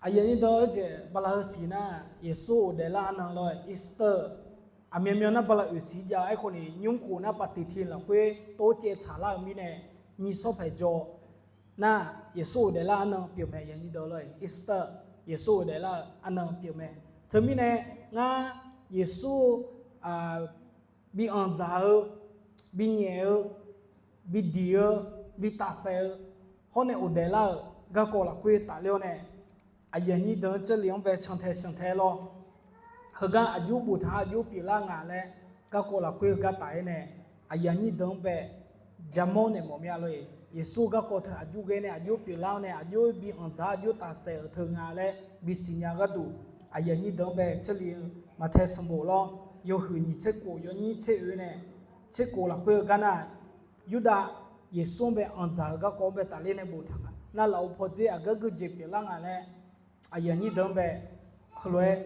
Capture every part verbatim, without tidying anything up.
Aqyuif aqnyir deuq-eu, jeq bala-eu siq nar, Yeqsur-euq daeflar arnan lor-eq, Easter. Aqmyanmyan nar bala oeq siq jav-eu aerkhawf ni, nymrkhof nar paqtiq tiq lafkhoer tov caev tsaqlar-eu mirnae, nyiq sawr paeq jaw nar, Yeqsur-euq daeflar arnan pyeuf mae, aqyuif aqnyir deuq lor-eq, Easter. Yeqsur-euq daeflar-eu arnan pyeuf mae. Teumirnae, ngar Yeqsur bi anqdzaq-eu, bi nyaef-eu, bi diq-eu, bi tafsaef-eu, hawr nae ghofdaef lar-euq garkawv lafkhoer tafler-awr nae, aqyuif aqnyir deuq-anr Jarlif-anr bae cantae cantae lor. Heugar aqjox boftaq-a, aqjox pyeuflar nga laer garkawv lafkhoer heugar taf-aer nae, aqyuif aqnyir deuq-anr bae jamawr naeq mawf mir-a lor-eq. Yeqsur garkawv teu aqjox ghae nae aqjox pyeuflar-awr nae aqjox bi anqdzaq-a, aqjox tafsaef-euq teughaq laer bisiq nya gharduq, aqyuif aqnyir deuq-anr bae Jarlif-eu Maqtae sanqbof lor, yawhuiq nyiq tser khof yawnyir tser oe nae tser khof lafkhoer-eu gar nar, Yurdav Yeqsur-anr bae anqdzaq-eu garkawv-anr bae tafler nae boftaq nga. Nar lafov pawdzer aqgar geujeq pyeuflar nga laer, aqyuif aqnyir deuq-anr bae heulof-aer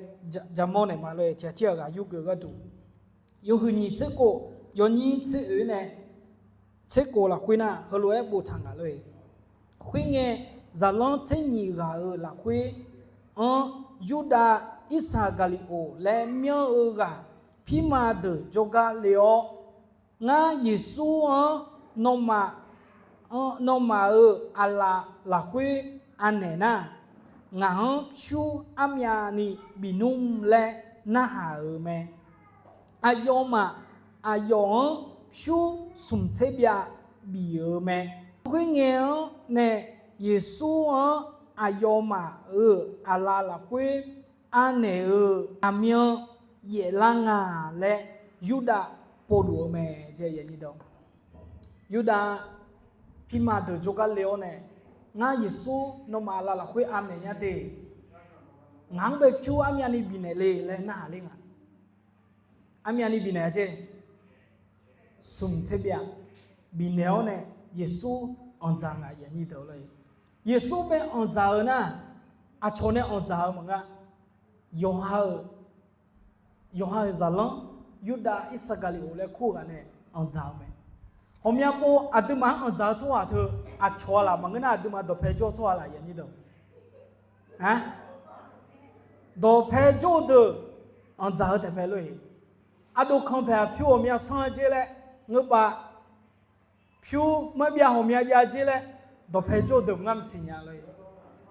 jamawr naeq ma lor-eq, tiq ghaq tir ghaq ghaq yurgeuf gharduq. Yawhuiq nyiq tser khof yawnyir tser oe nae tser khof lafkhoer nar heulof-aer boftaq nga lor-eq. Khoerngae, zaqlanr tser nyiq ghaq-euq lafkhoer-anr Yurdav Irsaqgaqliqoq laer myanr-eu ghaq pirma deuq jawrgar le-awr, Ngar Yeqsur-anr nawmaf, nawmaf-euq aqlaf lafkhoer anaeq nar, ngaq-anr pyur armyavni bif nmr laer narhaq-euq mae. Aqyawfmaf aqyawf-anr pyur smq tser byav bif-euq mae. Khoerngae-anr nae Yeqsur-anr aqyawfmaf-euq aqlaf lafkhoer anaeq-euq aqmyan yaeflar nga laer Yurdav povluf-eu mae. Yurdav pirma deuq jawrgar le-awr nae, Ngar Yeqsur nawmaf aqlaf lafkhoer anaeq nya de, ngaq-anr bae pyur armyavni bifnaeq le laer narhaq ler nga. Armyavni bifnaeq-a jeq, smq tser byav bifnaeq-awr nae Yeqsur anqdzaq nga. Yeqsur bae anqdzaq-eu nar, aqcawq nae anqdzaq-eu maqngeur. Yawqha-euq, yawqha-euq zaqlanr Yurdav Irsaqgaqliqoq laer kur-eu ghaq nae anqdzaq-eu mae. Ghawqmya pov aqduimaf-anr anqdzaq-eu tsawrhaq teu aqcawq-a laf maqngeur nar, aqduimaf dawqpae jawr-eu tsawrhaq laf yaf nyir deuq dawqpae jawr-eu deuq anqdzaq-eu taef mae lor-eq. Ardov kanpaeq-aq pyur ghawqmya sanr-a jer laer, ngeurbaf pyur marbyav ghawqmya jav jer laer, dawqpae jawr-eu deuq ngar maqsiq nya lor-eq.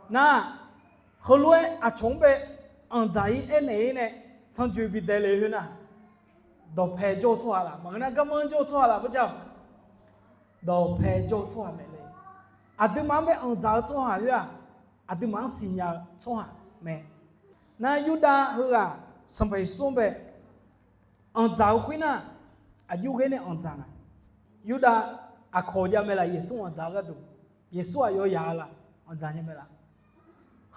Nar, heulof-aer aqcawq-anr bae anqdzaq-ir aernaeq-ir nae, tsanrjoe bi dae le khoer nar, dawqpae jawr-eu tsawrhaq laf maqngeur nar, garmanr jawr-eu tsawrhaq laf bawrja, dawqpae jawr-eu tsawrhaq mae lor-eq. Aqduimaf-anr bae anqdzaq-eu tsawrhaq khoer-aq, aqduimaf-anr siqnya-eu tsawrhaq mae. Nar Yurdav heughaq Sanqpaq Yeqsur-anr bae anqdzaq-eu khoer nar, aqjox ghae nae anqdzaq nga. Yurdav aqkawq jav mae laf, Yeqsur anqdzaq-eu gharduq, Yeqsur aqyawf yaq-a laf, anqdzaq nya mae laf.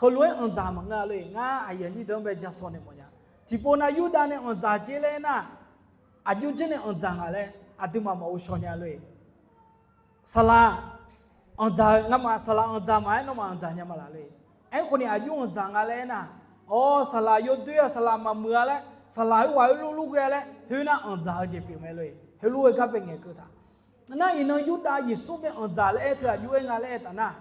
Heulof-aer anqdzaq maqngeur-a lor-eq. Ngar aqyuif aqnyir deuq-anr bae ja sawq naeq mawf nya. Tiqpov nav Yurdav nae anqdzaq jer laer aernar, aqjox janr nae anqdzaq nga laer aqduimaf maqghov shaw nya lor-eq. Saqlaq anqdzaq-eu ngamaf, saqlaq anqdzaq maqaer nawmaf anqdzaq nya ma laf lor-eq. Aerkhawf ni aqjox anqdzaq nga laer aernar, awr saqlaq yawdoer-a, saqlaq maqmuiq-a laer, saqlaq oerghaq oerlof lof ghae-a laer khoernar anqdzaq-eu jeq pyeuf mae lor-eq. Heulof-aer gar bae ngaeqkeuv taq. Nar iqnan Yurdav Yeqsur bae anqdzaq laer aer teu aqjox aer nga laer aer taf nar,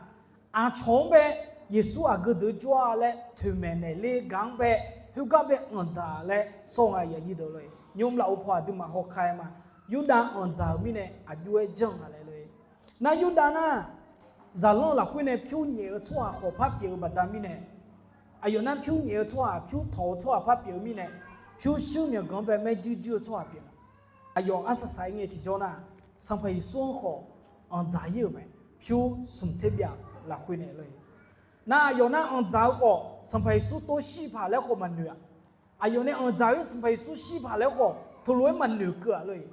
aqcawq-anr bae Yeqsur aqgeu deuq jawr-a laer toeqmaeq naeq ler gaq-anr bae, khoergar bae anqdzaq laer sawr nga. Nymr lafov paw aqduimaf hawkar-aer ma. Yurdav anqdzaq-euq mirnae aqjox-aer janr nga laer lor-eq. Nar Yurdav nar, zaqlanr lafkhoer nae pyur nyaef-eu tsawrhaq khawf par pyeuf-eu baqda mirnae, aqyawf nar pyur nyaef-eu tsawrhaq, pyur tawq-eu tsawrhaq par pyeuf-eu mirnae, pyurshuir myawqganq-anr bae maerjuir juir-eu tsawrhaq pyeuf nga. Aqyawf arsaq saq-aer ngae tiqjawr nar, Sanqpaq Yeqsur-anr khawf anqdzaq-ir-euq mae. Pyur smq tser byav lafkhoer nae lor-eq. Nar aqyawf nar anqdzaq-eu khawf Sanqpaq Yeqsur tov shir paq laer khawf maqnoeq-aq. Aqyawf nae anqdzaq-eu Sanqpaq Yeqsur shir paq laer khawf teulof-aer maqnoeq keuv-aq lor-eq.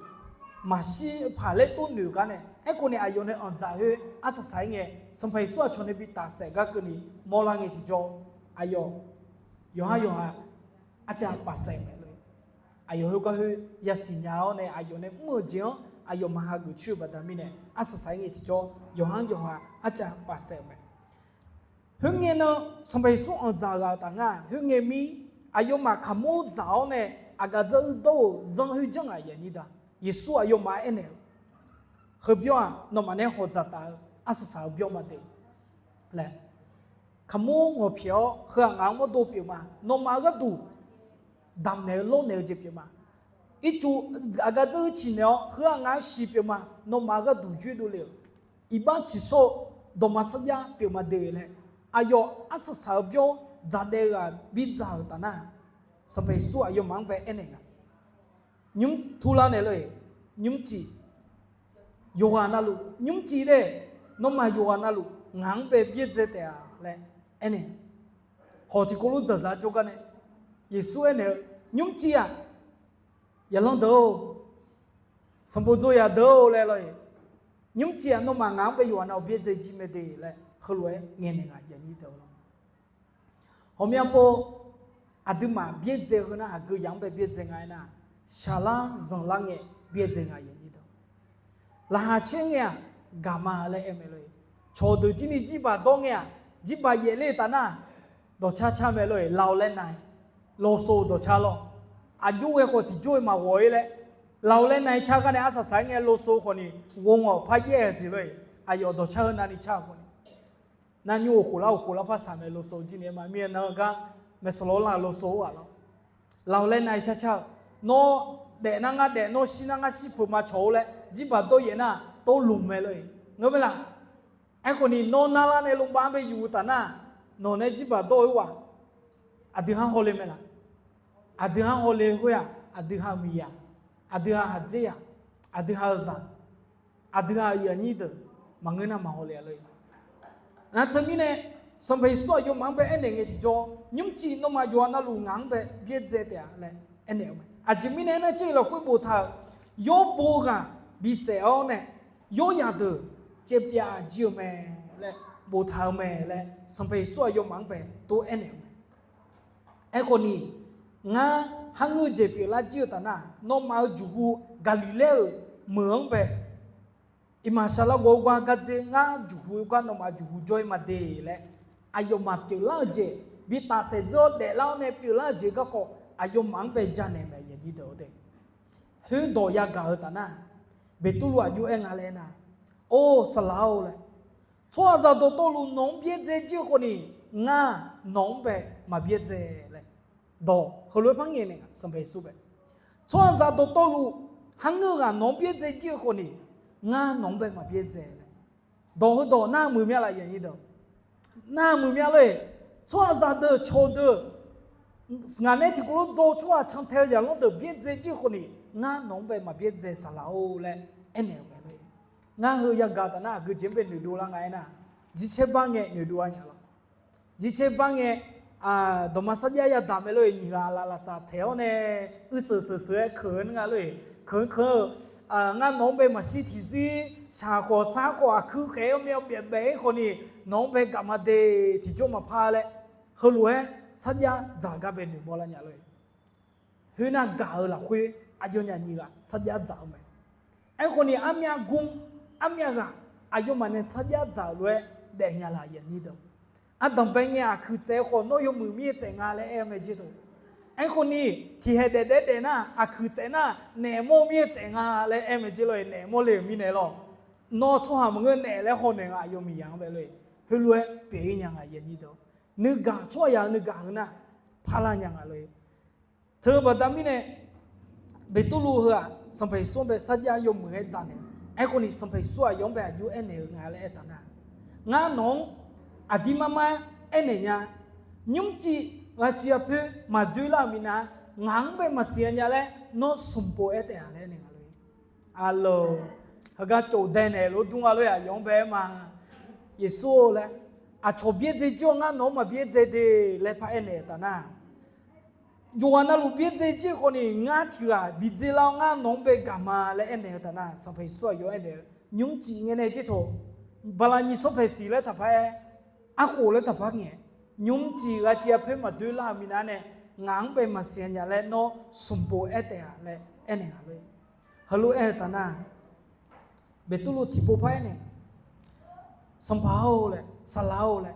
Maqshir paq laer tov noeq gar nae, aerkhawf ni aqyawf nae anqdzaq khoer arsaq saq-aer ngae, Sanqpaq Yeqsur aqcawq nae bi tafsaef gar keuvni mawrlar ngae tiqjawr, aqyawf yawqhar yawqha arcav paf saef-euq mae lor-eq. Aqyawf khoergar khoer yasiq nya-awr nae aqyawf nae mr-euq jeq-anr aqyawf maqha geuf coer-eu baqda mirnae arsaq saq-aer ngae tiqjawr yawqhar yawqha arcav paf saef-euq mae. Khoerngae nan Sanqpaq Yeqsur anqdzaq ghaq-eu taf ngar, khoerngae mir aqyawfmaf kaqmur dzaq-awr nae aqgaf dzar uir dawr-euq zanr khoer janr ngaq yaf nyir da. Yeqsur aqyawfmaf-anr aernaeq-eu, Heubymr-aq nawmaf nae hawq dzaqtaf-eu arsaq saq-eu bymr ma de laer. kaqmur ngawqpyaeq-awr heu-aq ngaq-anr mawrdo pyeuf ma. Nawmaf-euq gharduq damqnaeq-eu lawrnaeq-eu jeq pyeuf ma. Ircuf aqgaf dzeur-eu ciqnaeq-awr heu-aq ngaq-anr siq pyeuf ma. Nawmaf-euq gharduq joerdov le-euq iqbax tsiqshawr-eu dawqma sarjax pyeuf ma de laer, aqyawf arsaq saq-eu byawr dzaqdaev-eu ghaq bidzaq-euq taf nar, Sanqpaq Yeqsur aqyawfmaf-anr bae aernaeq nga, nymr turlar naeq lor-eq, nymrcif yawqghaq navluf nymrcif de, nawmaf yawqghaq navluf ngaq-anr bae byaerdzae taef-a laer aernaeq. Hawq tiqkawv lof dzaqdzaq jawrgar nae Yeqsur aernaeq-eu, nymrcif-aq, yaqlanr deuq-or, sanqbof dzaw yaq deuq-or laer lor-eq, nymrcif-aq nawmaf ngaq-anr bae yawqghaq navluf byaerdzae jir mae de laer heulof-aer ngaeqnaeq nga yaqnyir deuq-or lor. Ghawqmya pov aqduimaf byaerdzae heu nar aqgeu yaq-anr bae byaerdzae nga aernar, shaqlar zanqlar ngae byaerdzae nga yaqnyir deuq. Laqkhaq caer ngae-aq gaq ma laer aer mae lor-eq. Cawqdeuq jir ni jirbaq dawr ngae-aq, jirbaq yaef ler-eu taf nar, dawqcar car mae lor-eq, law laer nai, lawso dawqcar lawr. Aqjox ghae khawf tiqjawr-eu maqghawq-ir laer, law laer nai car gar nae arsaq saq-aer ngae lawso khawf ni ghov-awq par yaer-eu siq lor-eq, aqyawf dawqcar heu navni car-eu khawf ni. Nar nymr-euq khof lar-euq khof lar par saq mae lawso jir ni aer ma, mir-aer nan-eu gar maeqsawq lawr lar lawso-or ghaq lawr. Law laer nai car car-eu, nawr daef nar ngar daef, nawr shir nar ngar shir peuq ma cawq-or laer jirbaq dawr yaef nar tov lmq mae lor-eq, ngeur mae laq? Aerkhawf ni nawr narlar nae lmqbav-anr bae yuf-eu taf nar, nawq nae jirbaq dawr-eu ghaq, aqdui ha hawle mae laq? Aqdui ha hawle khoer-aq, aqdui ha-euq miqyaq, aqdui ha haqdzer yaq, aqdui ha-eu zaq, aqdui ha-euq yaqnyir deuq maqngeur nar maq hawle-a lor-eq. Nar teumirnae Sanqpaq Yeqsur aqyawfmaf-anr bae aernaeq ngae tiqjawr, nymrcif nawmaf yawqghaq navluf ngaq-anr bae byaerdzae taef-a laer aernaeq-eu mae. Aqjeq mirnae aernar, jar-iq lafkhoer boftaq-euq yawrbo ghaq bisaef-awr nae yawryaq deuq caevpyav jir-eu mae laer boftaq-eu mae laer Sanqpaq Yeqsur aqyawfmaf-anr bae tov aernaeq-eu mae. Aerkhawf ni, ngar kharngeur-eu jeq pyeuflar jir-eu taf nar, nawmaf-euq juqhu Gaqliqlaer-euq meuq-anr bae, iqmaqshaq larghov-eu gar gardzer ngar juqhu-eu gar nawmaf juqhu jawr-ir ma de laer, aqyawfmaf pyeuflar-eu jeq, bi tafsaef dzeur-awr daeflar-awr nae pyeuflar-eu jeq garkawv aqyawfmaf-anr bae janaeq mae yaqnyir deuq-or de. Khoerdawq yagaq-eu taf nar, Beqtuvluv aqjox-aer nga laer aernar, or saqlaq-or laer, tsawrhaqzaq dawqtawvluf nawq-anr byaerdzae jir-eu khawf ni, ngar nawq-anr bae maqbyaerdzae laer, dawq heulof-aer par ngaeqnaeq nga Sanqpaq Yeqsur bae, tsawrhaqzaq dawqtawvluf kharngeur-eu ghaq nawq-anr byaerdzae jir-eu khawf ni, ngar nawq-anr bae maqbyaerdzae laer. Dawq heudawq nar muiq mya laf yaqnyir deuq, nar muiq mya lor-eq. Tsawrhaqzaq deuq cawqdeuq, ngaq nae tiqkawv lof dzaw-eu tsawrhaq cantae-eu zaqlanr deuq byaerdzae jir-eu khawf ni, ngar nawq-anr bae maqbyaerdzae saqlaq-or laer aernaeq-euq mae lor-eq. Ngar heu yagaq taf nar aqgeu jeq-anr bae noeqdov lar nga aernar, jircaer bar ngae noeqdov-a nya lawr. Jircaer bar ngae, dawqma sarjax yadzaq mae lor-eq, nyiq ghaq laf laf tsaf taeq-awr nae, uirseuq seuq seuq-aer keuq-eu nga lor-eq, keuq-eu keuq-eu, ngar nawq-anr bae maqshir tiqzir, shaq khawf sar khawf aqkuir khaeq-awr myav byaef baef-ir khawf ni, nawq-anr bae gaq ma de, tiqjawr maqpar laer, heulof-aer sarjax dzaq gar bae noeqmawr lar nya lor-eq. Khoernar gaq-eu lafkhoer aqyawfnyaf nyiq ghaq sarjax dzaq-eu mae. Aerkhawf ni armyav gmr, armyav ghaq, aqyawfmaf nae sarjax dzaq-euq lof-aer daefnya laf yaqnyir deuq. Ardanqbae ngae aqkuiq tsaef-eu khawf nawr yawmuiq mir-aer tsaef nga laer aer-eu mae jer deuq. Aerkhawf ni tiqhaeq daef daef daef nar aqkuiq tsaef nar naef mawr mir-aer tsaef nga laer aer mae jer lor-eq, naef mawr le-euq mirnae lawr. Nawr tsawrhaq maqngeur naef laer hawnaeq nga aqyawf miqyaq-anr bae lor-eq. Heulof-aer pyeuf-ir nya nga yaqnyir deuq. Nuigaq tsawrhaq yaq-eu nuigaq heu nar parlar nya nga lor-eq. Teu baqda mirnae, Beqtuvluv heu-aq Sanqpaq Yeqsur-anr bae sarjax yawmuiq-aer dzaq naeq. Aerkhawf ni Sanqpaq Yeqsur aqyawf-anr bae aqjox aernaeq-eu nga laer aertaq nar, ngar nawq-anr aqdir mar mar-aer aernaeq nya, nymrcif ghaqciv ghaqpoer maqdoer lar-euq minav, ngaq-anr bae maqsiq nya laer nawr smq pov-aer taef-a laer aernaeq nga lor-eq. Aqlawq, heugar cawf dae naeq lof dur nga lor-eq, aqyawf-anr bae aer ma. Yeqsur-or laer, aqcawq byaerdzae jir-awr ngar nawq-anr maqbyaerdzae de laer paraer naeq-eu taf nar, yawqghaq navluf byaerdzae jir-eu khawf ni ngar tiq ghaq bi dzer lar-awr ngar nawq-anr bae gaq ma laer aernaeq-eu taf nar, Sanqpaq Yeqsur aqyawf-anr aernaeq-eu, nymrcif ngae nae jir tawq, bala nyiq sawr paeq siq laer taqpar aer, arkhawf laer taqpar ngaeq, nymrcif ghaqciv ghaqpoer maqdoer lar-euq minav nae, ngaq-anr bae maqsiq nya laer nawr smq pov-aer taef-a laer aernaeq nga lor-eq. Heulof-aer-eu taf nar, Beqtuvluv tiqpov par-aer naeq, Sanqpaq-or laer, Saqlaq-or laer,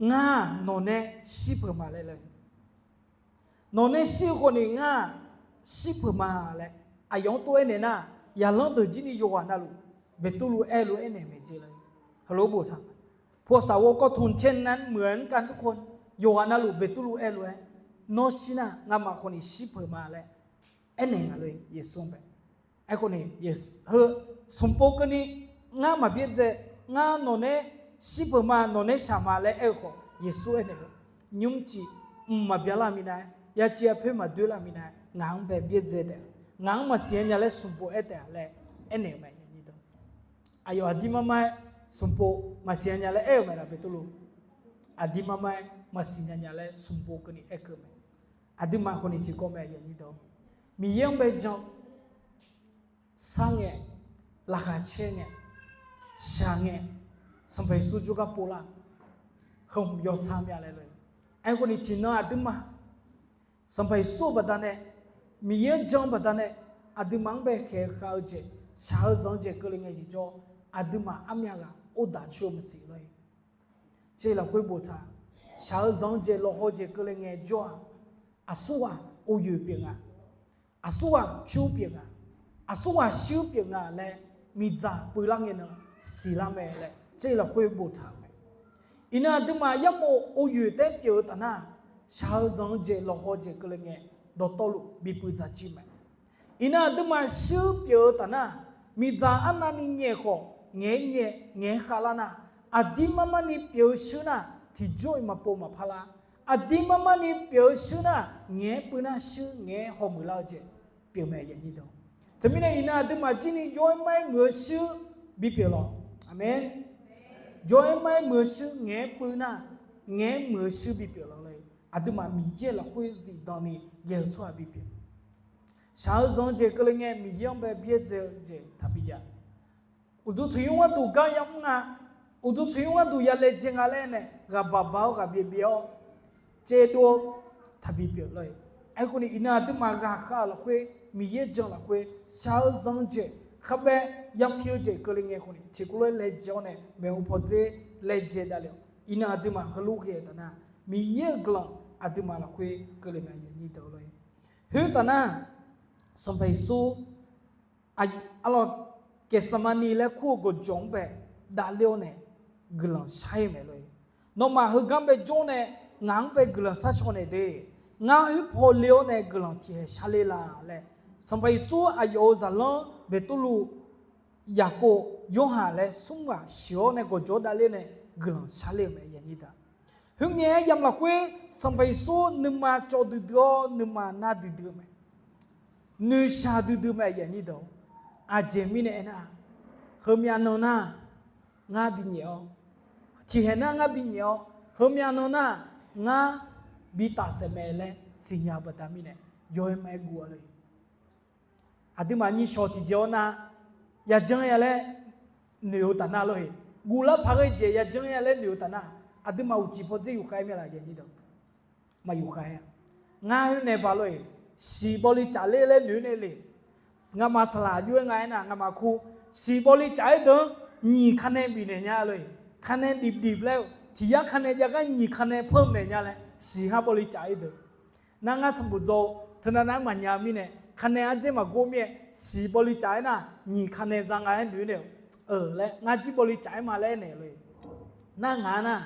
ngar nawq nae shir peuq ma laer laer, nawq nae shir-eu khawf ni ngar shir peuq ma laer, aqyawf-anr tov-aer naeq nar, yaqlanr deuq jir ni yawqghaq navluf Beqtuvluv aer-eu lof-aer naeq maeq jeq laer, heulof-aer boftaq พวกสาวกก็ทูลเช่นนั้นเหมือนกันทุกคน Yawqghaq navluf Beqtuvluv aer lof-aer, Nawr shir nar, ngamaf khawf ni shir peuq ma laer aernaeq ngaq lor-eq. Yeqsur-anr bae aerkhawf ni, heu smqpov keuvni ngar maqbyaerdzae, ngar nawqnae shir peuq ma, nawqnae shaq ma laer aer-eu khawf, Yeqsur aernaeq-eu, nymrcif mqmaq byalar minav-aer, yaciv yapoer maqdoer lar minav-aer, ngaq-anr bae byaerdzae taef-a, ngaq-anr maqsiq nya laer smqpov aer taef-a laer aernaeq-eu mae. Aqyawf aqdir mar mar-aer smqpov maqsiq nya nya laer aer-eu mae laf Beqtuvluv. Aqdir mar mar-aer maqsiq nya nya laer smqpov keuvni aerkeuv mae. Aqduimaf khawf ni tiqkawv mae. Miqyaer-anr bae jan sar ngae, laqkhaq caer ngae, shaq ngae, Sanqpaq Yeqsur jawrgar povlar heu hmq yawsar myav laer lor-eq. Aerkhawf ni tiqnan aqduimaf Sanqpaq Yeqsur-euq baqdanae, Miqyaer-anr jan-eu baqdanae, aqduimaf-anr bae khaeq-eu khav-eu jeq, shaq-eu zanq-eu jeq keuvle ngae tiqjawr, aqduimaf armyav ghaq or daq coer-eu maqsiq lor-eq. Tser lafkhoer boftaq, shaq-eu zanq-eu jeq lawqhaw jeq keuvle ngae jawr-aq, aqsurghaq or yoeq pyeuf nga, aqsurghaq pyur pyeuf nga, aqsurghaq shuir pyeuf nga laer miqdzaq puiv lar ngae nan siqlar mae laer tser lafkhoer boftaq-euq mae. Iqnan aqduimaf yarmof or yoeq taer pyeuf-eu taf nar, shaq-eu zanq-eu jeq lawqhaw jeq keuvle ngae dawqtawvluf bipuiv dzaq jir mae. Iqnan aqduimaf shuir pyeuf-eu taf nar, miqdzaq arnavni nyaef khawf ngaeq-aer nyaef ngaeq-aer khavlar nar, aqdir mar mar ni pyeuf-eu shuir nar tiqjawr-iq maqpov maqpar lar. Aqdir mar mar ni pyeuf-eu shuir nar ngaeq-aer puiv nar shuir ngaeq-aer hawmuiq lar-eu jeq pyeuf mae. Teumirnae iqnan aqduimaf jir ni jawr-aer mar-aer muiq-eu shuir bipyeuf lawq. Aqmeq. Jawr-aer mar-aer muiq-eu shuir ngaeq-aer puiv nar ngaeq-aer muiq-eu shuir bipyeuf lawq lor-eq. Aqduimaf Miqyaer lafkhoer zifdan ni ghae-eu tsawrhaq bipyeuf. Shaq-eu zanq-eu jeq keuvle ngae Miqyaer-anr bae byaerdzae-eu jeq taqbi jav. Uqduq tanqnymr gharduq gar yamr nga, uqduq tanqnymr gharduq ya laejae nga laer nae ghaqbaq baq-awr ghaqbyaev byaev-awr caevdov-awr taqbi pyeuf lor-eq. Aerkhawf ni iqnan aqduimaf ghaqkhav-euq lafkhoer, Miqyaer jan lafkhoer shaq-eu zanq-eu jeq kharbae yapir-eu jeq keuvle ngae khawf ni tiqkawv lof-aer laejae-awr nae maeqhu pawdzer laejae davle-awq. Iqnan aqduimaf heulof ghae-eu taf nar, Miqyaer-euq guiqlanq aqduimaf lafkhoer keuvle mae. Khoertaf nar, Sanqpaq Yeqsur arlawr, Geqsaqmaqni laer kur-eu gawqjawq-anr bae davler-awr nae guiqlanq shar-ir-eu mae lor-eq. Nawmaf heugar bae jawr nae ngaq-anr bae guiqlanq shar caw naeq de. Ngar khoer paw le-awr nae guiqlanq tiqhaeq shar ler la laer, Sanqpaq Yeqsur aqyawf-euq zaqlanr Beqtuvluv, Yaqkov, Yorhaq laer smr ghaq sheuq-awr nae gawqjawq davler nae guiqlanq shar ler-euq mae. Khoerngae-aer yamq lafkhoer Sanqpaq Yeqsur nuima cawv duidui-awr nuima nar duidui-eu mae. Noeqshaq duidui mae. Aqjeq mirnae aernar, heumyav nan nar ngar binyaef-awr, tiqhaeq nar ngar binyaef-awr, heumyav nan nar ngar bitaf saef mae laer siqnya-eu baqda mirnae, yawr-aer mar-aer guv-a lor-eq. Aqduimaf nyishawq tiqjeq-awr nar, yajanr ya laer noeq-eu taf nar lor-eq. Guvlar paq ghae jeq yajanr ya laer noeq-eu taf nar, aqduimaf uqcif pawdzer yufkhav-aer myav laf? Maqyufkhav-aer-a. Ngar khoer nae ba lor-eq, siq bawli caf ler laer noeq nae le. Ngamaf saqlaq jov-aer nga aernar, ngamaf kur siq bawli caf-aer deuq-anr nyiq kanae bifnaeq nya lor-eq. Kanae dif dif laer-eu tiq yar kanae jav gar nyiq kanae panmaeq nya laer siq har bawli caf-aer deuq. Nar ngar sanqbof dzaw-eu teunav nav-aer maqnya-eu mirnae, kanae ardzer maqgor mir-aer siq bawli caf-aer nar nyiq kanae za nga-aer noeq naeq-eu laer, ngar jir bawli caf-aer ma laer aernaeq lor-eq. Nar ngaq-anr nar,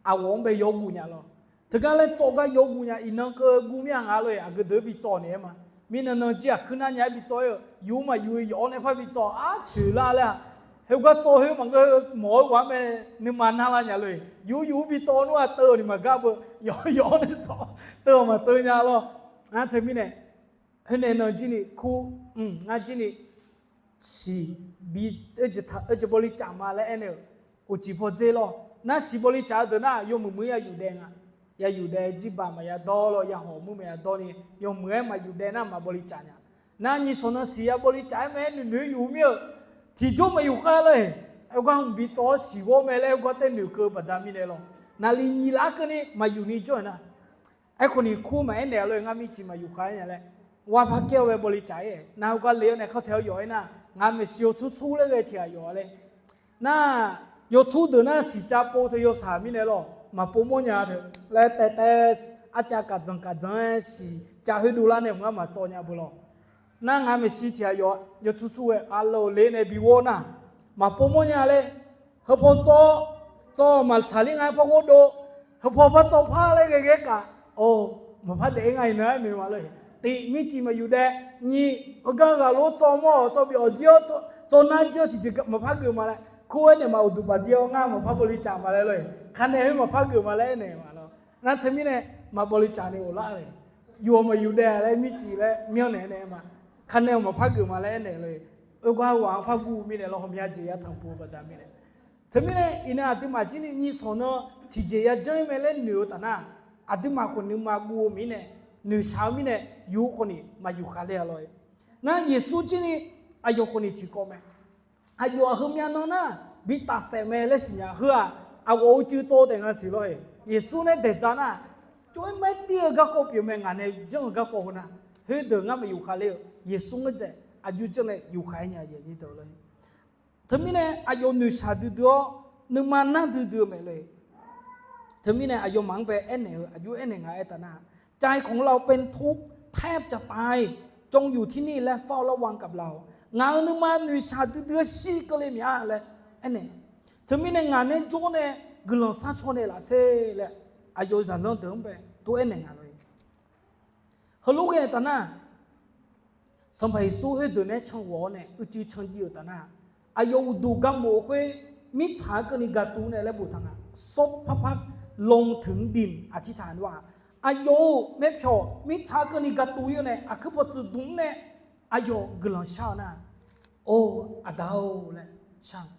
aqghawf-anr bae yawguv nya lor. Teugar laer tsawv gar yawguv nya, iqnan keuv guv mir-a nga lor-eq. Aqgeu deuq-anr bi tsawv naeq-aer ma. Mirnan nan jir aqkuir nar nya-aer bi tsawv-aer-eu, yur maqyur-eu yawf-awr nae par bi tsawv-awr, arcoeq lar laer-aq. Khoergar tsawv khoer maqngeur-eu mawq-eu ghaq-anr mae, nuima nar lar nya lor-eq. Yur yur-anr bi tsawv nmr-aq teuv-eu ni maqgar beu, yawf yawf-awr nae tsawv teuv-eu maqteuv nya lor. Ngar teumirnae, khoernae nan jir ni kur, ngar jir ni siq bi, oejeq bawli caf ma laer aernaeq-euq uqcif pawdzer lor. Nar siq bawli caf-eu deuq nar yawmuiq muiq-ir ya yuf daev nga. Ya yuf daev jirbaq maqya dawr lor, ya hawq muir maqya dawr ni, yawmuiq-aer maqyuf daev nar maq bawli caf nya. Nar nyiq shawq nan siq ya bawli caf-aer mae-aer noeq noeq yuf mir-eu tiqjawr maqyuf khav lor-eq. Aergar hmq bi tsawv-awr siq ghawr mae laer aergar tae noeq keuv-eu baqda mirnae lor. Naqliq nyiq laf keuvni maqyuf ni jawr-euq nar, aerkhawf ni kur maqaer naeq-a lor-eq. Ngar mircif maqyuf khav-aer nya laer, war par kaer-awr bae bawli caf-aer-aer nar, heugar le-awr nae khartaeq-awr yawf-aer nar, ngaq maeqshi yawtsur tsur laer ghae tiq ghaq yawf-a laer. Nar, yawtsur deuq nar siqcav pov teu yawshaq mirnae lor, maqpov mawrnya teu laer taev taev, arcav kaqdzanq kaqdzanq-aer siqcav khoerdov lar nae hmq-anr maqtsawv nya beu lor. Nar ngaq maeqshi tiq ghaq yawf, yawtsur tsur ghae aqlaf le nae bi ghawr nar, maqpov mawrnya laer, heupaw tsawv-awr Tsawv maqtsaqler nga-aer par ghawrdov, heupaw par tsawv par laer ghae ghae kaf, or, maqpar daef-ir nga iqnan-aer noeq ma lor-eq. Tiq, mircif maqyuf daev. Nyiq, heugar ghaq lof-aer tsawv mawr-awq, tsawv bif-awq jir-awr, tsawv nar jir-awr tiqjeq maqpar geuf ma laer kur-aer naeq ma. Uqduq baqdir-awr ngar maqpar bawle caf ma laer lor-eq. Kanae khoer maqpar geuf ma laer aernaeq ma lor. Ngar teumirnae maqbawle caf ni ghoflar-eu. Yuf-awq maqyuf daev laer mircif laer myanrnaeq nae ma. Kanae-awq maqpar geuf ma laer aernaeq lor-eq. Oergar ghaq-anr par guv-eu mirnae lawr, ghawqmya jeq ya tanqpuq-eu baqda mirnae. Teumirnae iqnan aqduimaf jir ni nyiq sanq nan tiqjeq ya janr-ir mae laer noeq-eu taf nar, aqduimaf khawf nuima guv-eu mirnae, noeqshaq-eu mirnae, yuf-eu khawf ni maqyuf khaq ler-a lor-eq. Nar Yeqsur jir ni aqyawf khawf ni tiqkawv mae. Aqyawf-aq heumyav nan nar bi tafsaef mae laer siqnya heu-aq, aqghawf uicuiv tsov taef nga siq lor-eq. Yeqsur nae daeqdzaq nar, jov-aer maer tir-eu garkawv pyeuf mae, ngaq nae janr-eu garkawv heu nar, khoerdeuq ngar maqyuf khaq ler-eu, Yeqsur ngeur dzaeq aqjox janr nae yuf khaq-aer nya-eu jeq ni deuq lor-eq. Teumirnae aqyawf noeqshaq duidui-awr, nuima nar duidui-eu mae lor-eq. Teumirnae aqyawfmaf-anr bae aernaeq-eu, aqjox aernaeq nga aertaq nar, ใจของเราเป็นทุกข์แทบจะตาย จงอยู่ที่นี่และเฝ้าระวังกับเรา Ngaq-euq nuima noeqshaq duidui-awr shir keuvle mia laer aernaeq. Teumirnae ngaq nae jawr nae guiqlanq sharcaw naeqlaf sher laer, aqyawf zaqlanr deuq-anr bae tov aernaeq nga lor-eq. Heulof ghae-eu taf nar, Sanqpaq Yeqsur khoerdeuq nae-aer canghawq-awr nae uicuiv canjiv-euq taf nar, aqyawf uqduq garmof-eu khoer, mirtsaq-anr keuvni gatuv nae laer boftaq nga, ทรงพระพักตร์ลงถึงดิน อธิษฐานว่า Aqyawf-euq maerpyawq mirtsaq-anr keuvni gatuv-ir-awr nae aqkuir pawtsuif dmq-anr nae aqyawf guiqlanq shar-eu nar, Or, Aqda-or laer shar-eu,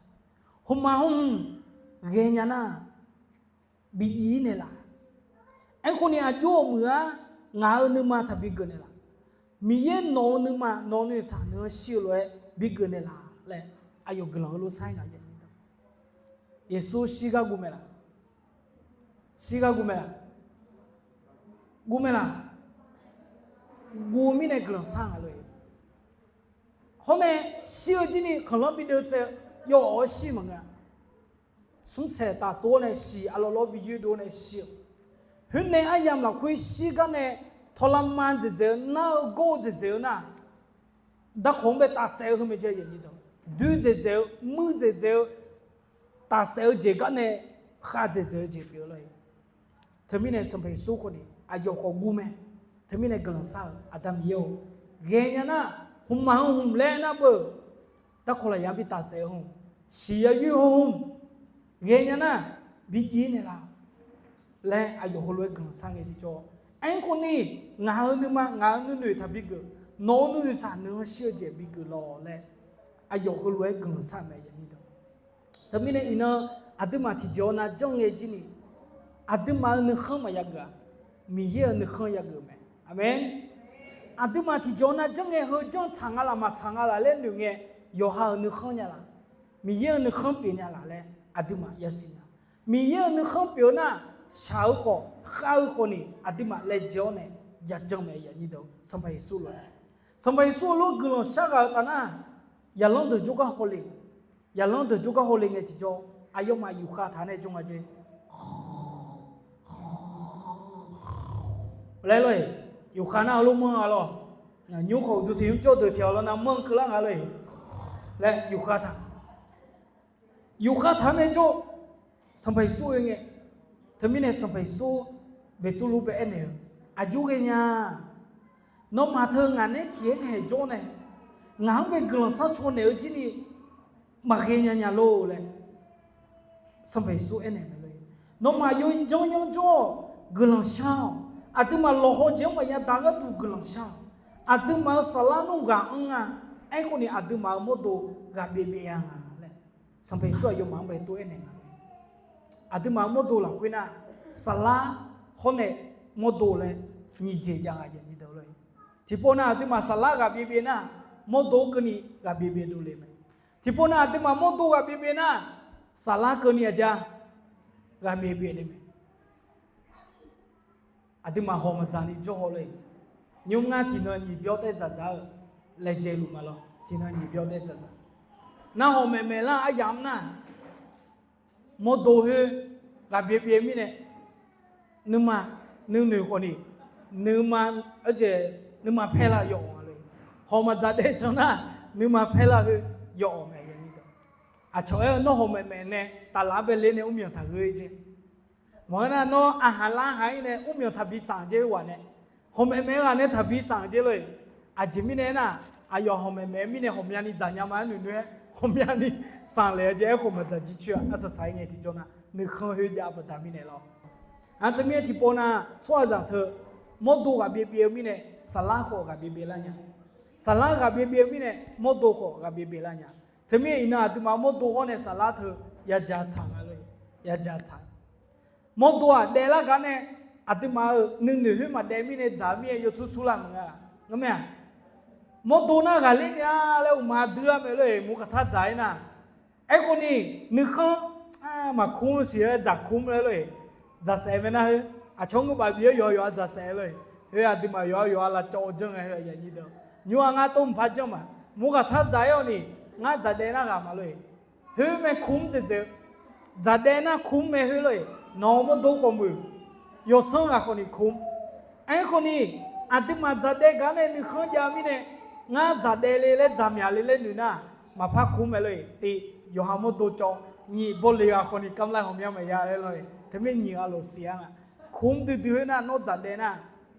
hmqmaq hmq ghaenya nar, bi jiv-ir naeqlaf. Aerkhawf ni aqjox-euq meuq-aq, ngaq-euq nuima taqbi geuf naeqlaf. Miqyaer nawq-eu nuima nawq-eu noeqtaq nui-anr shir-eu lof-aer bi geuf naeqlaf laer, aqyawf guiqlanq heulof shar-aer ngaq ya. Yeqsur shir gar guv mae laf? Shir gar guv mae laf? Guv mae laf? Guv-eu mirnae guiqlanq shar nga lor-eq. Hawr nae shir-eu jir ni khanqlanr bi deuvtsaev-eu, yawawq-awr shir maqngeur-a. Smrsaeq taf tsov-awr nae shiq, aqlawq lawr bi yoerdov-awr nae shir-eu. Khoer nae aryamq lafkhoer shir gar nae tawqlama dzaeqdzaeq-eu nar-eu gawr-eu dzaeqdzaeq-eu nar, darkawq-anr bae tafsaef-eu heu mae jeq, doer dzaeqdzaeq-eu, muir dzaeqdzaeq-eu, tafsaef-eu jeq gar nae khav dzaeqdzaeq-eu jeq pyeuf-eu lor-eq. Teumirnae Sanqpaq Yeqsur khawf ni aqyawf khawf guv mae. Teumirnae guiqlanq shar-eu, Aqda Miqyaer-or, ghaenya nar, hmqmaq heu hmq laer nar beu, darkawq lafyaq bi tafsaef-eu hmq, siq yayoer heu hmq, ghaenya nar, bi jiv-ir naeqlaf laer aqyawf heulof-aer guiqlanq shar ngae tiqjawr. Aerkhawf ni, ngaq-euq nuima ngaq-euq nuinoeq taqbi geuf, nawq-euq nuinoeq tsaq nui-anr shir-eu jeq bi geuf lawq laer, aqyawf heulof-aer guiqlanq shar mae. Teumirnae iqnan aqduimaf tiqjeq-awr nav janr ngae jir ni, aqduimaf-euq nuikhanr maqya geuf-a. Miqyaer-euq nuikhanr ya geuf mae. Aqmeq. Aqduimaf tiqjeq-awr nav janr ngae heu janr tsaq nga laf maqtsaq nga laf laer noeq ngae, yawqha-euq nuikhanr nya laf, Miqyaer-euq nuikhanr pyeuf nya laf laer aqduimaf yasiq nya. Miqyaer-euq nuikhanr pyeuf-eu nar, shaq-eu khawf khav-eu khawf ni aqduimaf laejae-awr nae ya janr mae. Sanqpaq Yeqsur lof-aer, Sanqpaq Yeqsur heulof guiqlanq shar ghaq-eu taf nar, yaqlanr deuq jawrgar hawle. Yaqlanr deuq jawrgar hawle ngae tiqjawr, aqyawfmaf yufkhav taq nae jawr nga jeq laer lor-eq. Yufkhav nar heulof manr nga lor. Nymr khawf uqduq tiq nymr jawr deuq tiq ghaq lawr nav manr keuvlar nga lor-eq laer yufkhav taq. Yufkhav taq-anr nae jawr, Sanqpaq Yeqsur oe ngae. Teumirnae Sanqpaq Yeqsur Beqtuvluv bae aernaeq-eu, Aqjox ghaenya. Nawmaf teu ngaq naeq-aer tiq aer haeq jawr nae, ngaq-anr bae guiqlanq sharcaw naeq-eu jir ni maqghae nya nya lor laer Sanqpaq Yeqsur aernaeq mae lor-eq. Nawmaf yawyanr yanr jawr-awq, guiqlanq shar-awq. Aqduimaf lawqhaw jeq-anr maqya daq gharduq guiqlanq shar-awq. Aqduimaf-euq saflar nmr ghaq anr nga. Aerkhawf ni aqduimaf-euq mawrdo ghaqbyaev byaev-a nga laer Sanqpaq Yeqsur aqyawfmaf-anr bae tov aernaeq nga. Aqduimaf-euq mawrdo lafkhoer nar, saflar hawr nae mawrdo laer nyiq jeq jav nga. Tiqpov nav aqduimaf saflar ghaqbyaev byaev nar, mawrdo keuvni ghaqbyaev byaev dovle mae. Tiqpov nav aqduimaf mawrdo ghaqbyaev byaev nar, saflar keuvni aqjar ghaqbyaev byaev le mae. Aqduimaf hawq maqdzaq ni jawr haw le. Nymr ngar tiqnan nyiq byawr taef dzaqdzaq-eu laejae luf ma lawr. Tiqnan nyiq byawr taef dzaqdzaq. Narhaq maeqmaeq lar aryamq nar, mawrdo khoer ghaqbyaev byaev mirnae, nuima nuinoeq khawf ni, nuima, nuima paer lar yawf-awq nga le. Hawq maqdzaq daef can nar, nuima paer lar khoer yawf-awq mae. Aqcawq aer-eu nawr hawq maeqmaeq nae taflaf-anr bae ler nae mrmyanq taqghoe-ir jer. Maqngeur nar nawr aqhaq lar haq-ir nae mrmyanq taqbi sanq jer ghaq nae, hawq maeqmaeq ghaq nae taqbi sanq jer lor-eq. Aqjeq mirnae aernar, aqyawf hawq maeqmaeq-eu mirnae ghawqmyani dzaqnya ma-aer noeqnoeq-aer ghawqmyani sanq laef-eu jeq aerkhawf maqdzaq jircoer-a. Arsaq saq-ir ngae tiqjawr nar nuikhanr khoerjav-eu baqda mirnae lor. Aq, teumirnae tiqpov nar tsawrhaqzaq teu mawrdo ghaq byaev byaev-eu mirnae saflar khawf ghaq byaev byaev lar nya. Saflar ghaq byaev byaev-eu mirnae mawrdo khawf ghaq byaev byaev lar nya. Teumirnae iqnan aqduimaf mawrdo hawr nae saflar teu yadzaq tsaq nga lor-eq. Yadzaq tsaq. Mawrdo-aq daev lar gar nae aqduimaf-euq nuinoeq khoer maqdaev mirnae dzaq-eu mirnae yawtsur tsur lar maqnga laq? Ngar mae-aq, mawrdo nar ghaqler mya laer uqma dui-ar mae lor-eq, mur kaqtar dzaq-ir nar. Aerkhawf ni nuikhanr maqkmr siq-aer dzaq kmr laer lor-eq. Dzaqsaef mae nar khoer, aqcawq ngeur baf bif-aer yawqha yawqha dzaqsaef lor-eq. Khoer aqduimaf yawqha yawqha lavcawv-eu janr ngae, khoer aqnyir deuq nymr-a ngar tov mqpar janr ma. Mur kaqtar dzaq-ir-awq ni, ngar dzaqdaev nar ghaq ma lor-eq. Khoer mae kmr dzaeqdzaeq-eu, dzaqdaev nar kmr mae khoer lor-eq. Nawq-eu mawrdo khawf muiq, yawsanr ghaq khawf ni kmr. Aerkhawf ni aqduimaf dzaqdaev gar nae nuikhanr jav-eu mirnae, ngar dzaqdaev le laer dzaqmyaq le laer noeq nar, maqpar kmr mae lor-eq. Tiq, yawqha mawrdo cawv. Nyiq, bawle ghaq khawf ni kamlav ghawqmya maqya laer lor-eq. Teumirnae nyiq ghaq lof siq-ar nga. Kmr duidui khoer nar nawr dzaqdaev nar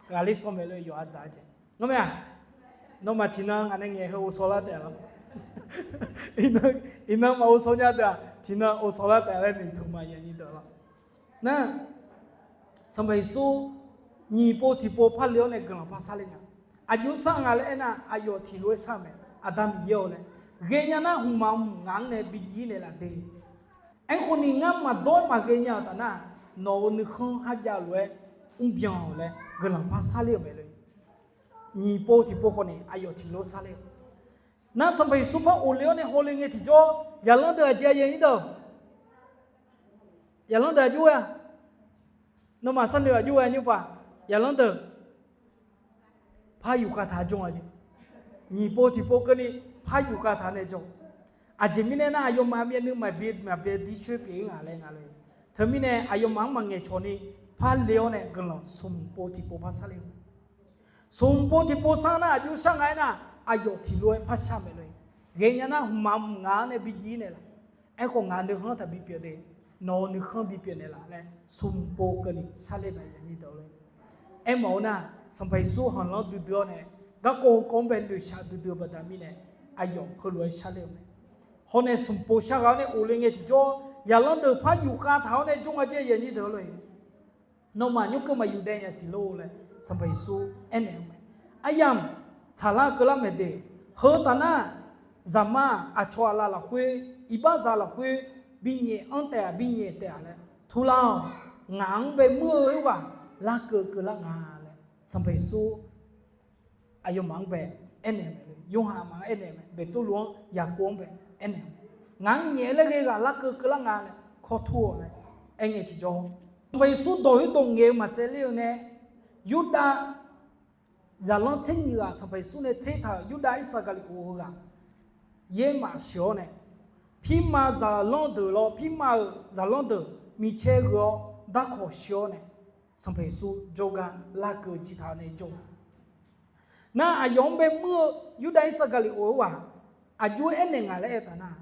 ghaqler sawr mae lor-eq, yawqha dzaq-eu jeq. Ngar mae-aq, nawmaf tiqnan ngaq nae ngaeq heu ghovshaw lar taef lor. Iqnan maq ghovshaw nya deuq-aq tiqnan ghovshaw lar taef laer noeqtmq ma, aqnyir deuq lor. Nar, Sanqpaq Yeqsur nyiq pov tiqpov parle-awr nae guiqlanq par sarler nya. Aqjox sar nga laer aernar, aqyawf tiqlof-aer sar-eu mae. Aqda Miqyaer-awq laer ghaenya nar, hmqmaq mq ngaq-anr nae bijiv-ir naeqlaf de. Aerkhawf ni ngar maqdawr-aer maqghae nya-euq taf nar, nawq-euq nuikhanr kharjav lof-aer mrbyan-awq laer guiqlanq par sarler-euq mae lor. Nyiq pov tiqpov khawf ni aqyawf tiqlof-aer sarler-eu. Nar Sanqpaq Yeqsur par ghofle-awr nae hawle ngae tiqjawr, zaqlanr deuq aqjeq aqyuif aqnyir deuq, zaqlanr deuq aqjox ghae-a, nawmaf sharnoeq aqjox ghae nymr paq, zaqlanr deuq par yufkhav taq-anr jawr-a jeq. Nyiq pov tiqpov keuvni par yufkhav taq-anr nae jawr. Aqjeq mirnae nar, aqyawfmaf myavnuiv maqbi maqbyaer dircoer pyeuf-ir nga laer nga lor. Teumirnae aqyawfmaf-anr maqngaeq cawq ni parle-awr nae guiqlanq smq pov tiqpov par sarler-eu. Smq pov tiqpov sar nar aqjox shar nga aernar, aqyawf tiqlof-aer par shar mae lor. Ghaenya nar hmqmaq mq ngaq-anr nae bijiv-ir naeqlaf. Aerkhawf ngaq nuikhanr taq bipyeuf de, nawq-euq nuikhanr bipyeuf naeqlaf laer smq pov keuvni sarler mae, aqnyir deuq lor. Aermawf-eu nar, Sanqpaq Yeqsur khanqlanr duidui-awr nae, garkawv heukawv-anr bae noeqshaq duidui-eu baqda mirnae, aqyawf heulof-aer sarler-eu mae. Hawr nae smq pov shar ghaq-awr nae ghofle ngae tiqjawr, zaqlanr deuq par yufkhav taq-awr nae jawr nga jeq, aqnyir deuq lor. Nawmaf nymrkeuv maqyuf daev nya siq lor laer Sanqpaq Yeqsur aernaeq-eu mae. Aryamq tsaqlar keuvlar mae de. Heu taf nar, zaqmar aqcawq aqlaf lafkhoer, iqbaxzaq lafkhoer, binyaef-anr taef-aq binyaef taef-aq laer turlar-awq. Ngaq-anr bae muir-eu khoerghaq larkeuv keuvlar nga laer Sanqpaq Yeqsur aqyawfmaf-anr bae aernaeq-eu mae. Yorhaq maf-anr aernaeq-eu mae. Beqtuvluv-anr, Yaqkov-anr bae aernaeq-eu mae. Ngaq-anr nyaef-eu laer ghae ghaq larkeuv keuvlar nga laer kawr tur-awq laer aer ngae tiqjawr, Sanqpaq Yeqsur dawq khoerdawq ngaeq-eu maqtsaevler-eu nae, Yurdav zaqlanr tser nyiq ghaq Sanqpaq Yeqsur nae tsertaq-euq Yurdav Irsaqgaqliqof heughaq yaermaf sheuq-awr nae, pirma zaqlanr deuq lawr, pirma-euq zaqlanr deuq micaer gheu-awr darkawq shir-awr nae, Sanqpaq Yeqsur jawrgar larkeuv jir taq-awr nae jawr-eu Nar, aqyawf-anr bae muir-eu Yurdav Irsaqgaqliqof-eu ghaq aqjox-aer aernaeq ngaq laer aer taf nar,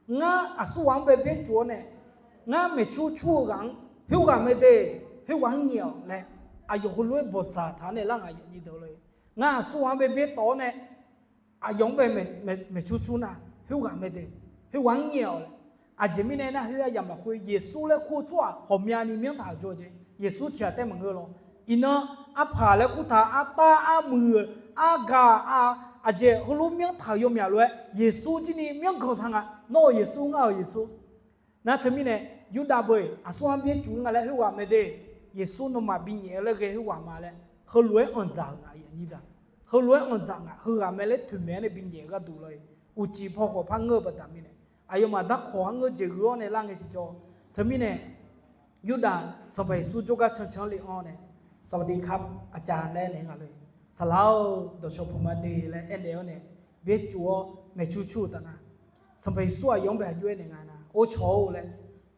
ngar aqsurghaq-anr bae byaer cuf-awr nae, ngar maeqcur cur-eu ghaq-anr khoerghaq mae de, khoerghaq-anr nyaef-awq laer, aqyawf heulof-aer bawqdzaq taq-awr nae lar ngaq, aqnyir deuq lor-eq. Ngar aqsurghaq-anr bae byaer tawv-awr nae, aqyawf-anr bae maeqcur cur nar, khoerghaq mae de, khoerghaq-anr nyaef-awq laer. Aqjeq mirnae nar, khoer aryamq lafkhoer Yeqsur laer kur-eu tsawrhaq ghawqmyani myanrtaq-euq jawr-eu jeq. Yeqsur tiq ghaq taef maqngeur lawr. Iqnan, arpaq laer kurtaq-eu, artav, armuiq, argaq, aqjeq heulof myanrtaq-euq yawmyaq lof-aer Yeqsur jirni myanrganq taq nga. Nawr-euq Yeqsur, ngar-euq Yeqsur. Nar teumirnae, Yurdav beu-eq aqsurghaq-anr byaer cuf nga laer khoerghaq mae de. Yeqsur nawmaf binyaef-eu laer ghae khoerghaq ma laer heulof-aer anqdzaq-euq nga, aqnyir deuq. Heulof-aer anqdzaq nga, heughaq mae laer toeqmaeq-awr nae binyaef-eu gharduq lor-eq. Uqcif paw khawf par ngeur-eu baqda mirnae, aqyawfmaf darkawq-anr ngeur jeq gheu-awr nae lar ngae tiqjawr. Teumirnae, Yurdav Sanqpaq Yeqsur jawrgar cancan-anr le anr-awr nae, สวัสดีครับ อาจารย์ laer aernaeq nga lor-eq. Saqlaq-or, dawqshawq puq ma de laer aernaeq-awr nae, byaer cuf-awr maeqcur cur-eu taf nar, Sanqpaq Yeqsur aqyawf-anr bae aqjox aernaeq nga nar, or cawq-or laer,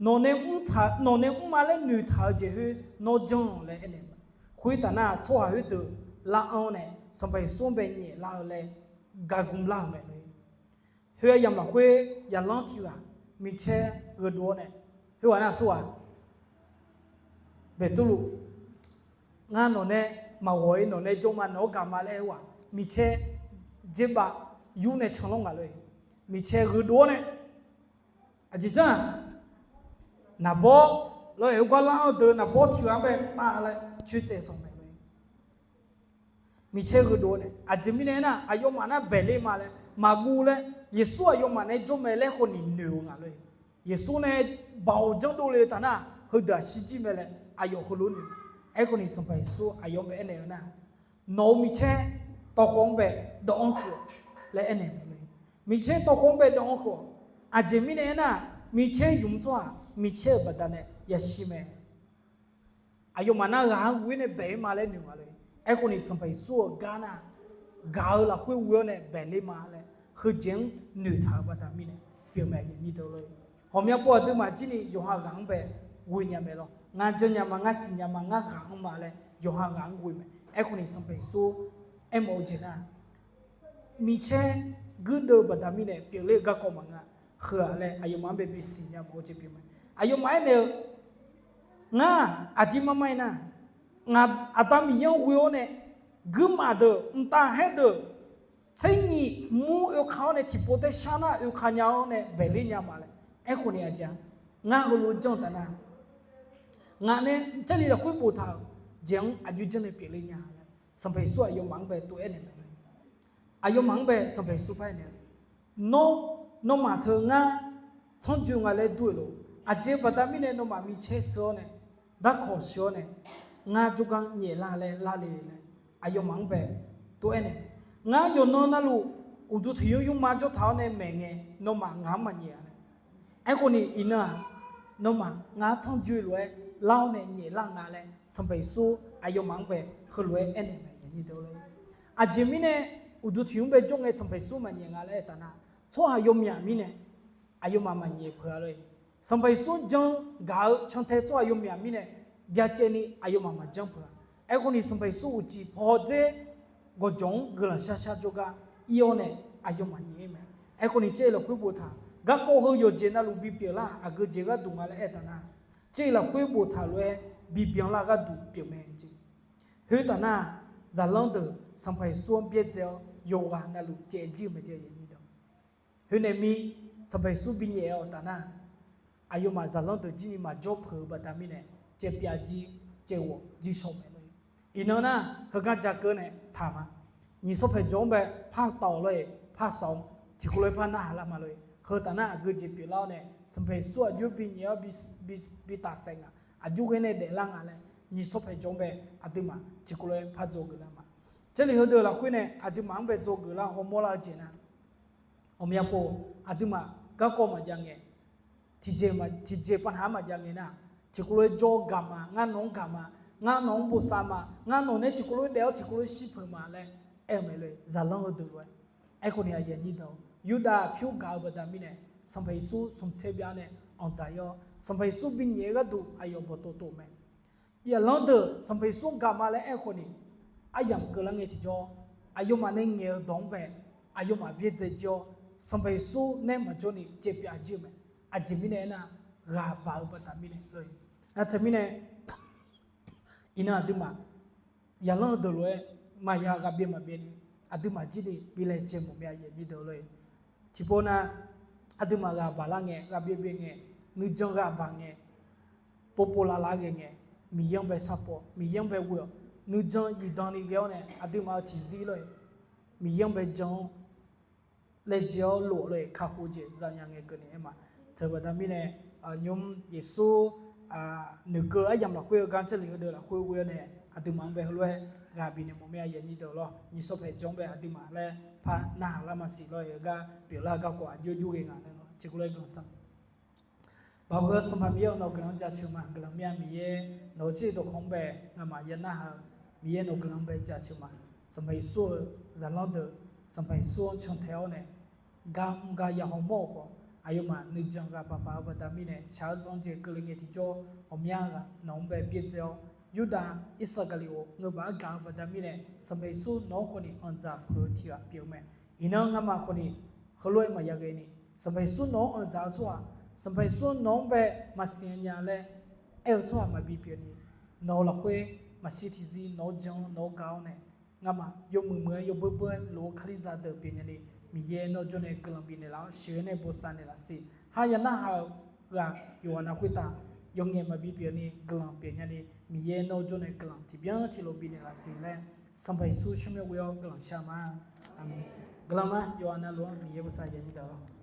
nawq nae mr taq, nawq nae mrma laer noeqtaq-eu jeq khoer nawr janr-awq laer aernaeq-eu mae. Khoertaf nar, tsawrhaq khoerdeuq lar anr-awr nae Sanqpaq Yeqsur-anr bae nyaef lar-eu laer gaqgm lar-euq mae lor-eq. Khoer aryamq lafkhoer zaqlanr tiq ghaq micaer gheudov-awr nae, khoerghaq nar aqsur ghaq, Beqtuvluv, ngar nawq nae maqghawq-ir, nawq nae jawr ma, nawq-anr gaq ma laer aer-eu-aq, micaer dzerbaf yur nae canlanr ngaq lor-eq. Micaer gheudov-awr nae, aqjeq janr-aq, naqbawr lor-eq, gar lar-anr deuq naqbawr tiq ghaq-anr bae taf laer coertsaev sanq mae lor-eq. Micaer gheudov-awr nae, aqjeq mirnae aernar, aqyawfmaf nar baeqler ma laer maqguv laer, Yeqsur aqyawfmaf nae jawr mae laer khawf ni noeq-eu nga lor-eq. Yeqsur nae baoq janrdov le-eu taf nar, heudeuq-aq shirjir mae laer aqyawf heulof noeq. Aerkhawf ni Sanqpaq Yeqsur aqyawf-anr bae aernaeq-eu nar, nawq-euq micaer tawvkhawv-anr bae dawv-anr kheuq-awq laer aernaeq mae lor-eq. Micaer tawvkhawv-anr bae dawv-anr kheuq-awq. Aqjeq mirnae aernar, micaer ymq-mr tsawrhaq micaer-euq baqdanae yashir mae. Aqyawfmaf nar ghaq-anr ghoe nae baeq-ir ma laer noeq nga lor-eq. Aerkhawf ni Sanqpaq Yeqsur-euq gar nar, gaq-eu lafkhoer ghoe-awr nae baeqler ma laer heujeq-anr noeqtaq-euq baqda mirnae pyeuf mae, aqyuif aqnyir deuq lor-eq. Ghawqmya pov aqduimaf jir ni yawqha ghaq-anr bae ghoe nya mae lor. Ngar janrnya ma, ngar siqnya ma, ngar ghaq-anr ma laer yawqha ghaq-anr ghoe mae. Aerkhawf ni Sanqpaq Yeqsur aermawf-eu jeq nar, micaer guirdeuv-eu baqda mirnae pyeufler-eu garkawv maqngeur-a. Heu-aq laer aqyawfmaf-anr bae bisiq nya mawf-eu jeq pyeuf mae. Aqyawfmaf aernaeq-eu, ngar aqdir mar mar-ir nar, ngaq Aqda Miqyaer-anr ghoe-awr nae, guirmaf deuq, mqtav khaer deuq, tser nyiq mur oekaq-awr nae tiqpov taer shar nar oekaq nya-awr nae baeqler nya ma laer. Aerkhawf ni aqjeq-aq, ngar heulof janr-eu taf nar, ngaq nae Jarlif lafkhoer boftaq-euq jeq-anr aqjox janr nae pyeufler nya laer Sanqpaq Yeqsur aqyawfmaf-anr bae tov-aer naeq mae. Aqyawfmaf-anr bae Sanqpaq Yeqsur par aernaeq-eu, nawr, nawmaf teu ngar tsanr joe nga laer dur-euq lof. Aqjeq baqda mirnae nawmaf micaer sheu-awr nae, darkawq sheu-awr nae, ngar jawrgar nyaeflar laer lar le laer aqyawfmaf-anr bae tov-aer naeq mae. Ngar yawqnan navluf uqduq tiq yur yurma jawr taq-awr nae maeq ngae, nawmaf ngaq-anr maqnyaef-a laer. Aerkhawf ni iqnan-aq, nawmaf ngar tanrjoe lof-aer lar-awr nae nyaeflar nga laer Sanqpaq Yeqsur aqyawfmaf-anr bae heulof-aer aernaeq mae, aqyuif aqnyir deuq lor. Aqjeq mirnae uqduq tiq yur bae jawr ngae Sanqpaq Yeqsur maqnyaef nga laer aertaq nar, tsawrhaq yawmyaq mirnae aqyawfmaf maqnyaef peuq-a lor-eq. Sanqpaq Yeqsur jan gaq-eu cantae tsawrhaq yawmyaq mirnae byacaevni aqyawfmaf maqjanr peuq-a. Aerkhawf ni Sanqpaq Yeqsur uqcif pawdzer gawqjawq-anr guiqlanq sharshar jawrgar ir-awr nae aqyawfmaf nyaef-ir mae. Aerkhawf ni Jarlif lafkhoer boftaq, garkawv heu yawqjeq navluf bipyeuf lar-aq, aqgeu jeq gharduq nga laer aertaq nar, Jarlif lafkhoer boftaq lof-aer bibyan lar gharduq pyeuf mae jeq. Khoertaf nar, zaqlanr deuq Sanqpaq Yeqsur-anr byaerdzae-awr yawqghaq navluf caev jir-eu mae jeq. Khoernae mir, Sanqpaq Yeqsur binyaef-awq taf nar, aqyawfmaf zaqlanr deuq jir ni maqjawr peuq-eu baqda mirnae, caevpyav jir, caevghawf jir shaw mae lor-eq. Iqnan nar, heugar ja keuv nae taq ma. Nyiq sawr paeq jawq-anr bae par tawq lor-eq, par sawq-anr tiqkawv lof-aer par narhaq lar ma lor-eq. Heu taf nar aqgeu jeq pyeuflar-awr nae, Sanqpaq Yeqsur aqjox binyaef-awr bi, bi, bi tafsaef nga, aqjox ghae nae daeflar nga laer, nyiq sawr paeq jawq-anr bae aqduimaf tiqkawv lof-aer par dzawgeuf lar ma. Jarlif heudeuq lafkhoer nae aqduimaf-anr bae dzawgeuf lar hawmawr lar-eu jeq nar, ghawqmya pov aqduimaf garkawv maqjav ngae, tiqjeq ma, tiqjeq pavnaq-anr maqjav ngae nar, tiqkawv lof-aer jawr gaq ma, ngar nawq-anr gaq ma, ngar nawq-anr bosav ma, ngar nawq nae tiqkawv lof-aer daef-awr tiqkawv lof-aer shir peuq ma laer aer-eu mae lor-eq, zaqlanr heudeuq lof-aer. Aerkhawf ni aqyuif aqnyir deuq-or, Yurdav pyur gaq-eu baqda mirnae, Sanqpaq Yeqsur smq tser byav nae anqdzaq ir-awr, Sanqpaq Yeqsur binyaef-eu gharduq aqyawf bawqtov tov mae. Zaqlanr deuq Sanqpaq Yeqsur gaq ma laer aerkhawf ni, aryamq keuvlar ngae tiqjawr, aqyawfmaf nae ngaeq-eu dawq-anr bae aqyawfmaf byaerdzae jir-awr, Sanqpaq Yeqsur nae maqjawr ni caevpyav jir-eu mae. Aqjeq mirnae aernar, ghaq baq-eu baqda mirnae lor-eq. Nar teumirnae, iqnan aqduimaf zaqlanr deuq lof-aer maqya ghaq byaev maqbyaev ni, aqduimaf jir ni bi laejae mawf mae, aqyuif aqnyir deuq lor-eq. Tiqpov nav, aqduimaf ghaq baqlar ngae, ghaq byaev byaev ngae, nuijan ghaq baq ngae, povpov lavlav ghae ngae, Miqyaer-anr bae sharpov, Miqyaer-anr bae ghoe-awq. Nuijan zifdan ni ghae-awr nae aqduimaf-eu tiqzir lor-eq, Miqyaer-anr bae jan-awr laejae-awr lof-awq lor-eq, kakhof-eu jeq zanya ngae keuvni aer ma. Teu baqda mirnae, nymr Yeqsur noeqkeuv aryamq lafkhoer-eu gar Jarlif heudeuq lafkhoer ghoe-awr nae, aqduimaf-anr bae heulof-aer ghaq bifnaeq mawf mae, aqyuif aqnyir deuq lor. Nyiq sawr paeq jawr-anr bae aqduimaf laer par narhaq lar maqsiq lor-eq, gar pyeuflar-eu garkawv aqjox jur ghae nga laer lor. Tiqkawv lof-aer guiqlanq shar Baoq heu Sanqpaq Miqyaer-awr, nawq-eu guiqlanq-anr jaceuq ma. Guiqlanq myav Miqyaer, nawq-euq tsir dawqkawq-anr bae ngamaf ya narhaq-eu Miqyaer, nawq-eu guiqlanq-anr bae jaceuq ma. Sanqpaq Yeqsur-euq zaqlanr deuq, Sanqpaq Yeqsur-anr cantae-awr nae, gar mr gar ya hawmawr-euq khawf, aqyawfmaf nuijan ghaq baq baq-eu baqda mirnae, shaq-eu zanq jeq keuvle ngae tiqjawr, ghawqmya ghaq nawq-anr bae byaerdzae-awr, Yurdav Irsaqgaqliqoq ngeu baq-anr gaq-eu baqda mirnae, Sanqpaq Yeqsur nawq-anr khawf ni anqdzaq peuq-eu tiq ghaq pyeuf-eu mae. Iqnan ngamaf khawf ni heulof-aer maqya ghae ni, Sanqpaq Yeqsur nawq-anr anqdzaq-eu tsawrhaq Sanqpaq Yeqsur nawq-anr bae maqsiq nya laer aer-eu tsawrhaq maqbi pyeuf ni, nawq-eu lafkhoer maqshir tiqzir nawq-anr jan-awr nawq-anr gaq-awr nae, ngamaf yawmuiq muiq-aer yawbeur beur-aer lof-eu Kalizaq deuq pyeuf nya ni, Miqyaer nawr jawr nae guiqlanq bifnaeq laf-awr sheuq-aer nae bosav naeq laf siq. Haya narhaq-euq ghaq yawqghaq na khoertav yawqngaef maqbi pyeuf ni guiqlanq pyeuf nya ni, Miqyaer nawr jawr nae guiqlanq tiqbyan tiqlof bifnaeq laf siq laer, Sanqpaq Yeqsur tsawrmyanr ghoe-awr guiqlanq shar ma. Aqmeq. Guiqlanq ma. Yawqghaq navluf-anr Miqyaer bosav yanyir daq-awr.